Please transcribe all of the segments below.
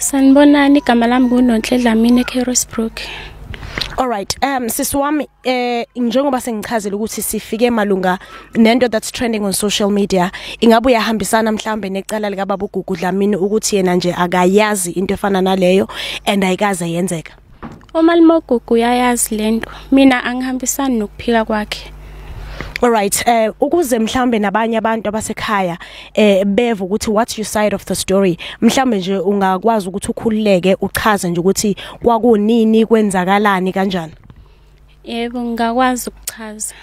Sanibonani, igama lami nguNonhle Dlamini eCarisbrook. Alright, sisi wami, njengoba sengichazile ukuthi sifike malunga nento that's trending on social media, ingabe uyahambisana mhlambe necala lika baba uGugu Dlamini ukuthi yena nje akayazi into efana naleyo and ayikaze yenzeka? Umalume uGugu uyayazi lento, mina angihambisani nokuphika kwakhe. Alright, ukuze mhlambe nabanye abantu abasekhaya beve ukuthi what's your side of the story, mhlambe nje ungakwazi ukuthi ukhululeke uchaze nje ukuthi kwakunini, kwenzakalani, kanjani? Yebo, ngingakwazi ukuchaza.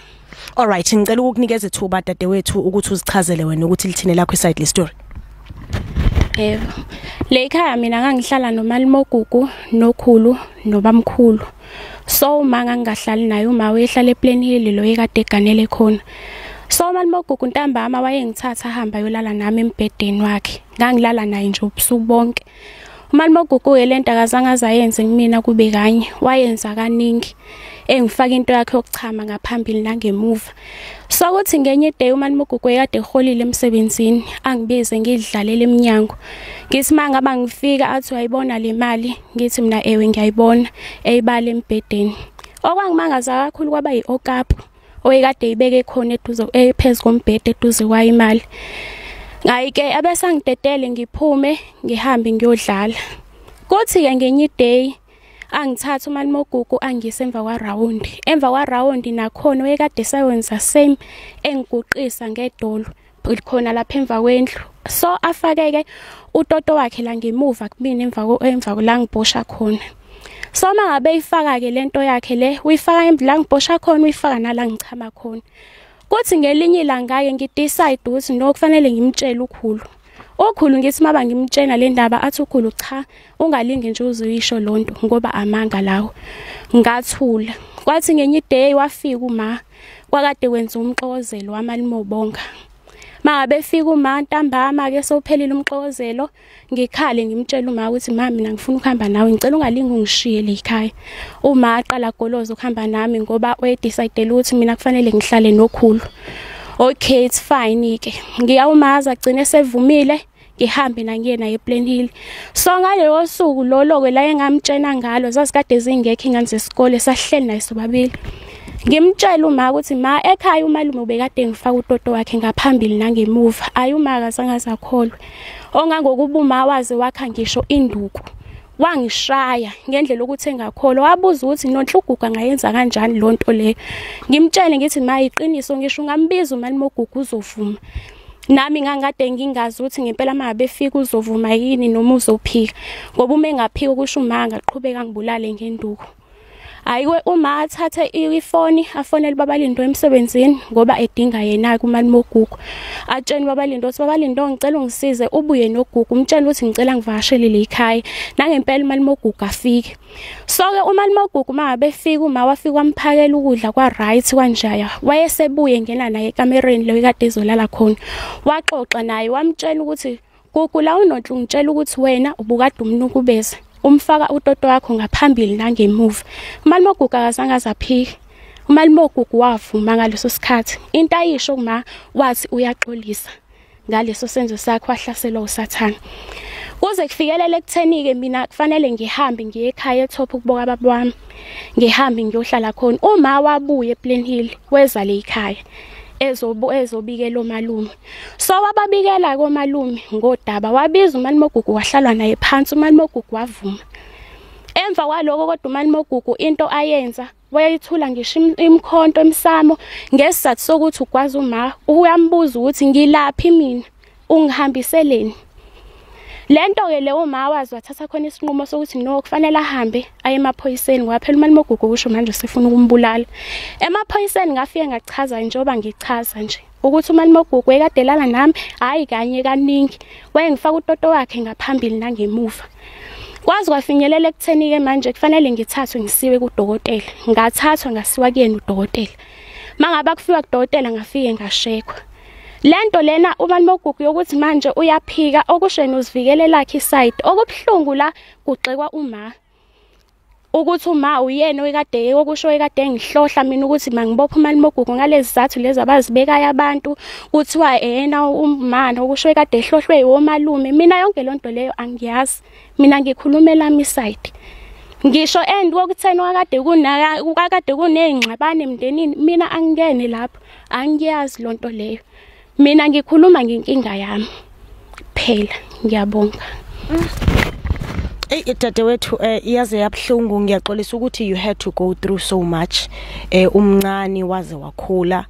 Alright, ngicela ukukunikeza ithuba dadewethu ukuthi uzichazele wena ukuthi lithini lakho iside le story. Yebo. Le ekhaya mina ngangihlala nomalume uGugu, nokhulu, nobamkhulu. So uma ngangingahlali naye, uma wayehlala ePlain Hill lo ekade eganele khona. So umalume uGugu ntambama wayengithatha ahamba ayolala nami embhedeni wakhe. Ngangilala naye nje ubusuku bonke. Umalume uGugu ke lento akazange azayenze kumina kube kanye, wayenza kaningi. Engifaka into yakhe yokuchama ngaphambili nangemuva. So kuthi ngenye day umalume uGugu ekade eholile emsebenzini, angibize ngidlalele eminyango. Ngithi mangaba ngifika athi uyayibona le mali, ngithi mina ewe ngiyayibona, eyibala embhedeni. Okwangimangaza kakhulu kwaba yi-okapu oyekade ibeke khona eduze ephezulu kombhede eduze kwayo imali. Hayi ke abese angidedele ngiphume ngihambe ngiyodlala. Kuthi ke ngenye day angithatha umalume uGugu angise emva kwa round. Emva kwa round nakhona oyekade sewenza same, engiguqisa ngedolo khona lapha emva kwendlu. So afake ke utoto wakhe la ngemuva kumina emva la ngibhosha khona. So mangabe ifaka ke lento yakhe le, uyifaka la ngibhosha khona, uyifaka nala ngichama khona. Kuthi ngelinye ilanga ke ngidecide ukuthi no, kufanele ngimtshele ukhulu. Okhulu ngithi maba ngimtshela le ndaba, athi ukhulu cha, ungalingi nje uzuyisho lonto ngoba amanga lawo. Ngathula. Kwathi ngenye day wafika uma kwakade kwenza umxokozelo wamalume obonga. Mangabe efika uma ntambama ke sewuphelile umxokozelo, ngikhale ngimtshela uma ukuthi mama mina ngifuna ukuhamba nawe, ngicela ungalingi ungishiye le ekhaya. Uma aqala goloza ukuhamba nami ngoba wayedecide ukuthi mina kufanele ngihlale nokhulu. Okay, it's fine ke. Ngiyawumaza agcine sevumile, ngihambe nangiye naye ePlain Hill. So ngaleyo suku lolo ke la engamtshena ngalo, zasikade zingekho ingane zesikole, sahleli naye sobabili. Ngimtshela uma ukuthi ma ekhaya umalume ubekade ngifaka utoto wakhe ngaphambili nangemuva. Ayi uma akazange azakholwe. Ongangokuba uma waze wakha ngisho induku. Wangishaya ngendlela ukuthi engakholwa, wabuza ukuthi Nonhle uGugu angayenza kanjani lonto leyo. Ngimtshele ngithi ma iqiniso, ngisho ungambiza umalume uGugu uzovuma. Nami ngangikade ngingazi ukuthi ngempela mangabe efika uzovuma yini noma uzophika, ngoba uma engaphika kusho uma angaqhubeka ngibulale ngenduku. Hayi uma athathe ifoni afonele babaLindo emsebenzini ngoba edinga yena kumalume uGugu. Atshene babaLindo ukuthi babaLindo ngicela ungisize ubuye noGugu, umtshele ukuthi ngicela ngivakashele le ekhaya. Nangempela umalume uGugu afike. So ke umalume uGugu mangabe efika, uma wafika wamphakela ukudla kwa right kanjaya. Wayesebuye ngena naye ekamereni lo ekade ezolala khona. Waxoxa naye wamtshela ukuthi Gugu la uNonhle ungitshela ukuthi wena ubukade umnukubeza, umfaka utoto wakho ngaphambili nangemuva. Umalume uGugu akazange azaphike. Umalume uGugu wavuma ngaleso sikhathi. Into ayisho kuma wathi uyaxolisa ngaleso senzo sakhe, wahlaselwa uSathane. Kuze kufikelele ekutheni ke mina kufanele ngihambe ngiye ekhaya eTop ukuboka baba wami. Ngihambe ngiyohlala khona. Uma wabuya ePlain Hill weza le ekhaya ezobikela omalume. So wababikela komalume ngodaba, wabiza umalume uGugu wahlalwa naye phansi, umalume uGugu wavuma. Emva kwaloko kodwa umalume uGugu into ayenza wayithula ngisho imkhonto emsamo ngesizathu sokuthi ugwaza uma uyambuza ukuthi ngilaphi mina, ungihambiseleni. Lento ke leyo uma wazi wathatha khona isinqumo sokuthi no, kufanele ahambe aye emaphoyiseni ngoba phela umalume uGugu kusho manje usefuna ukumbulala. Emaphoyiseni ngafike ngachaza njengoba ngichaza nje ukuthi umalume uGugu ekade lala nami hayi kanye kaningi, wayengifaka utoto wakhe ngaphambili nangemuva. Kwazi kwafinyelela ekutheni ke manje kufanele ngithathwe ngisiwe kudokotela. Ngathathwa ngasiwa kuyena udokotela. Mangaba kufika kudokotela ngafike ngashekwa. Lento lena umalume uGugu yokuthi manje uyaphika okusho yena uzivikele lakhe iside. Okubuhlungu la kugxekwa uma. Ukuthi uma uyena oyikade okusho ekade ngihlohla mina ukuthi mangibopha uMalimogugu ngalezi zathu lezi abazibekayo abantu kuthiwa yena umama okusho ekade ehlohlwe omalume. Mina yonke lonto leyo angiyazi, mina ngikhulumela ami side. Ngisho end wokutheni wakade kunezingxabano emndenini, mina angingene lapho, angiyazi lonto leyo. Mina ngikhuluma ngenkinga yami kuphela. Ngiyabonga. Ey dadewethu, iyaze yabhlungu. Ngiyaxolisa ukuthi you had to go through so much, umncane waze wakhula.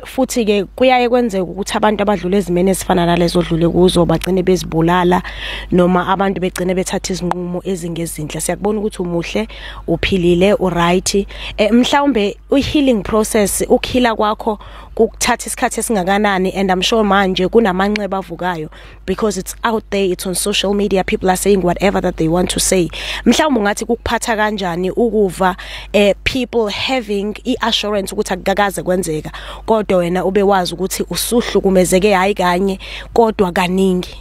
Futhi ke kuyaye kwenzeka ukuthi abantu abadlule ezimene ezifana nalezo odlule kuzo bagcine bezibulala, noma abantu begcine bethatha izinqumo ezingezinhle. Siyakubona ukuthi umuhle, uphilile, uright. Mhlawumbe u-healing process, ukuheala kwakho kukuthatha isikhathi esingakanani? And I'm sure manje kunamanxeba avukayo because it's out there, it's on social media, people are saying whatever that they want to say. Mhlawumbe ungathi kukuphatha kanjani ukuva people having i-assurance ukuthi akukakaze kwenzeka, kodwa wena ube wazi ukuthi usuhlukumezeke, hayi kanye kodwa kaningi?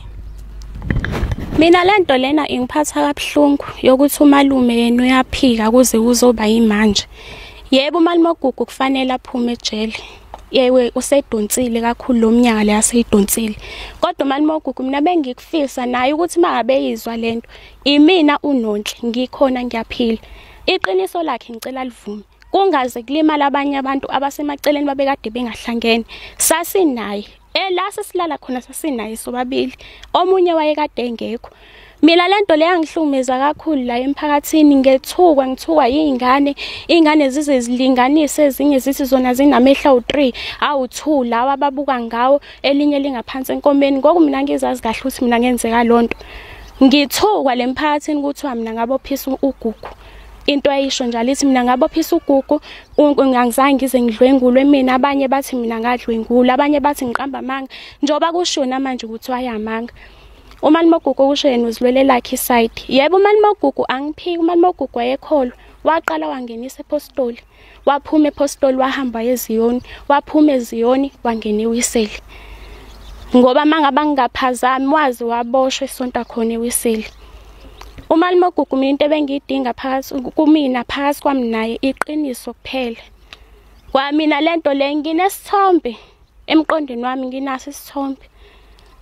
Mina lento lena ingiphatha kabuhlungu yokuthi umalume yena uyaphika kuze kuzoba yimanje. Yebo, uMalimogugu kufanele aphume ejele. Yewe, usedonsile kakhulu lo mnyaka le aseyidonsile. Kodwa uMalimogugu mina bengikufisa naye ukuthi mangabe yizwa lento, imina uNonhle ngikhona ngiyaphila. Iqiniso lakhe ngicela livume. Kungaze kulimala abanye abantu abasemaceleni babekade bengahlangene. Sasinaye. La sesilala khona sasinaye sobabili. Omunye wayekade engekho. Mina lento le yangihlumeza kakhulu la emphakathini, ngethukwa ngithukwa izingane, izingane zize zilinganise, ezinye zithi zona zinamehla awu3 awu2 lawa ababuka ngawo, elinye lingaphansi enkomeni. Ngoku mina ngizazi kahle ukuthi mina ngenzeka lonto. Ngithukwa lemphakathini kuthiwa mina ngabophisa uGugu. Into ayisho njalo ithi mina ngabophisa uGugu, ngangizange ngize ngidlwengulwe mina. Abanye bathi mina ngadlwengula, abanye bathi ngiqamba amanga, njengoba kushiwo namanje ukuthi wayamanga. uMalimogugu kusho yena uzilwele lakhe iside. Yebo, uMalimogugu angiphiki, uMalimogugu wayekholwa, waqala wangenisa ePostoli, waphuma ePostoli wahamba eZiyoni, waphuma eZiyoni wangena eWiseli. Ngoba mangaba ngingaphazami wazi waboshwa esonto khona eWiseli. uMalimogugu mina into ebengiyidinga phakathi kumina, phakathi kwami naye, iqiniso kuphela. Kwamina lento le nginesithombe emqondweni wami, nginaso isithombe.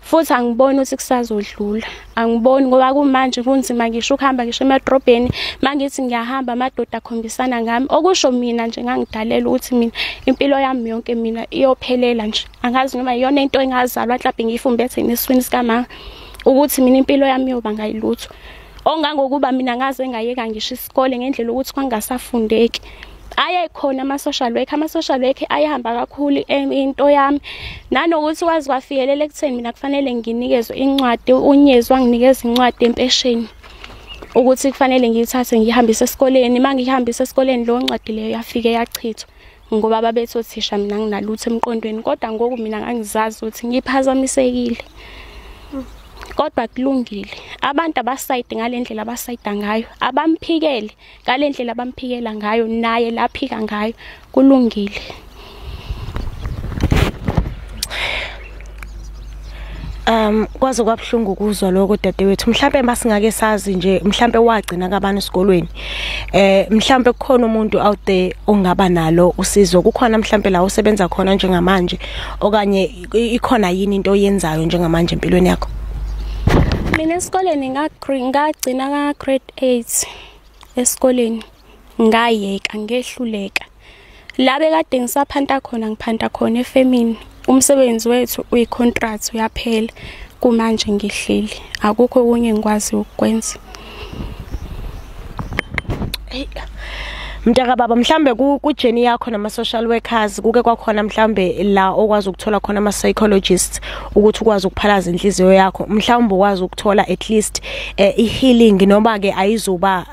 Futhi angiboni ukuthi kusazodlula, angiboni ngoba kumanje kunzima ngisho ukuhamba ngisho emadrobheni. Mangithi ngiyahamba amadoda akhombisana ngami, okusho mina nje ngangidalela ukuthi mina impilo yami yonke mina iyophelela nje. Angazi noma iyona into engazalwa mhlawumbe ngiyifumbethe neswini sikamama ukuthi mina impilo yami iyoba ngayilutho. Ongangokuba mina ngaze ngayeka ngisho isikole ngendlela ukuthi kwangasafundeki. Aye khona ama-social worker, ama-social worker ayahamba kakhulu into yami, nanokuthi kwazi kwafikelela ekutheni mina kufanele nginikezwe incwadi. Unyezi wanginikeza incwadi empesheni ukuthi kufanele ngiyithathe ngihambise esikoleni. Uma ngihambise esikoleni leyo ncwadi leyo yafike yachithwa ngoba babethi othisha mina nginalutho emqondweni. Kodwa ngoku mina ngangizazi ukuthi ngiphazamisekile, kodwa kulungile. Abantu abasayide ngalendlela abasayida ngayo, abamphikele ngalendlela abamphikela ngayo, naye laphika ngayo, kulungile. Kwaze kwabhlungu ukuzwa lokho dadewethu. Mhlambe masingake sazi nje, mhlambe wagcina kabani esikolweni, mhlambe kukhona umuntu out there ongaba nalo usizo, kukhona mhlambe la usebenza khona njengamanje, okanye ikhona yini into oyenzayo njengamanje empilweni yakho? Mina esikoleni ngagcina ka grade 8 esikoleni, ngayeka ngehluleka. La bekade ngisaphanta khona, ngiphanta khona efemini. Umsebenzi wethu uyi-contract uyaphela, kumanje ngihleli, akukho okunye engikwazi ukukwenza. Mntaka baba, mhlambe ku journey yakho nama social workers kuke kwakhona mhlambe la okwazi ukuthola khona ama psychologists ukuthi ukwazi ukuphalaza inhliziyo yakho, mhlawumbe ukwazi ukuthola at least i healing, noma ke ayizuba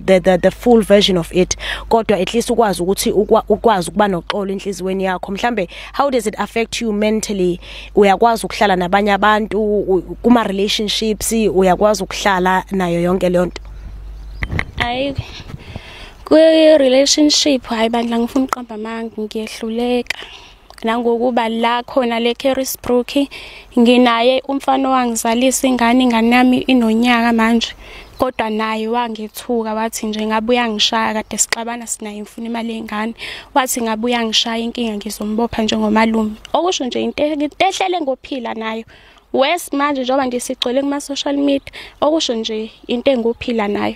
the full version of it, kodwa at least ukwazi ukuthi ukwazi ukuba noxolo enhliziyweni yakho. Mhlambe how does it affect you mentally? Uyakwazi ukuhlala nabanye abantu kuma relationships, uyakwazi ukuhlala nayo yonke leyo nto? Ayi, kwi-relationship hayi bandla, ngifuna uqamba amanga, ngiyehluleka. Nangokuba la khona le Carisbrook nginaye umfana wangizalisa ingane, ingane yami inonyaka manje, kodwa naye wangethuka wathi nje ngabe uyangishaya, kade sixabana sinaye ngifuna imali yengane, wathi ngabe uyangishaya inkinga ngizombopha njengomalume. Okusho nje into ehlele ngophila nayo wes manje njengoba nje sigcwele kuma social media, okusho nje into engophila nayo.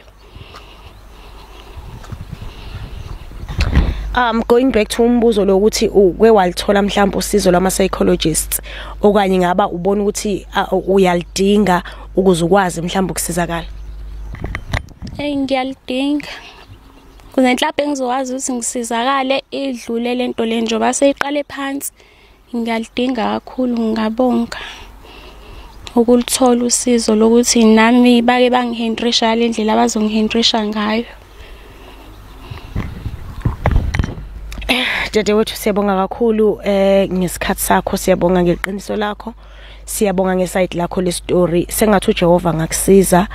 Going back to umbuzo lokuthi uke walithola mhlawumbe usizo lwama psychologists okanye ngaba ubona ukuthi uyalidinga ukuze ukwazi mhlawumbe ukusizakala? Ngiyalidinga. Kuze mhlawumbe ngizokwazi ukuthi ngisizakale idlule lento le njengoba seyiqale phansi. Ngiyalidinga kakhulu, ngingabonga ukulithola usizo lokuthi nami bake bangihendrisha le ndlela abazongihendrisha ngayo. Dadewethu, siyabonga kakhulu ngesikhathi sakho, siyabonga ngeqiniso lakho, siyabonga ngeside lakho le story. Sengathi uJehova ngakusiza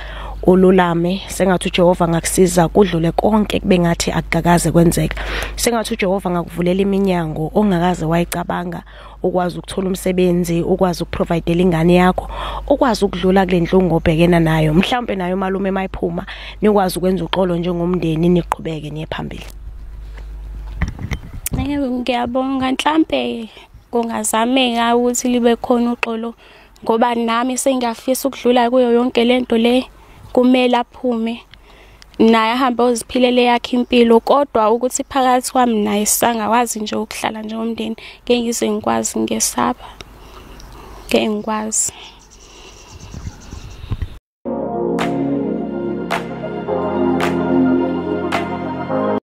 ululame, sengathi uJehova ngakusiza kudlule konke kube ngathi akukakaze kwenzeka, sengathi uJehova ngakuvulela iminyango ongakaze wayicabanga, ukwazi ukuthola umsebenzi, ukwazi ukuprovidela ingane yakho, ukwazi ukudlula kule nhlungu obhekena nayo, mhlawumbe nayo malume mayiphuma nikwazi ukwenza uxolo njengomndeni, niqhubeke niye phambili. Ngiyabonga. Mhlambe kungazameka ukuthi libe khona uxolo, ngoba nami sengiyafisa ukudlula kuyo yonke lento le. Kumele aphume naye ahambe oziphilele yakhe impilo, kodwa ukuthi phakathi kwami naye sangakwazi nje ukuhlala njengomndeni, ngeke ngize ngikwazi, ngiyesaba, ngeke ngikwazi.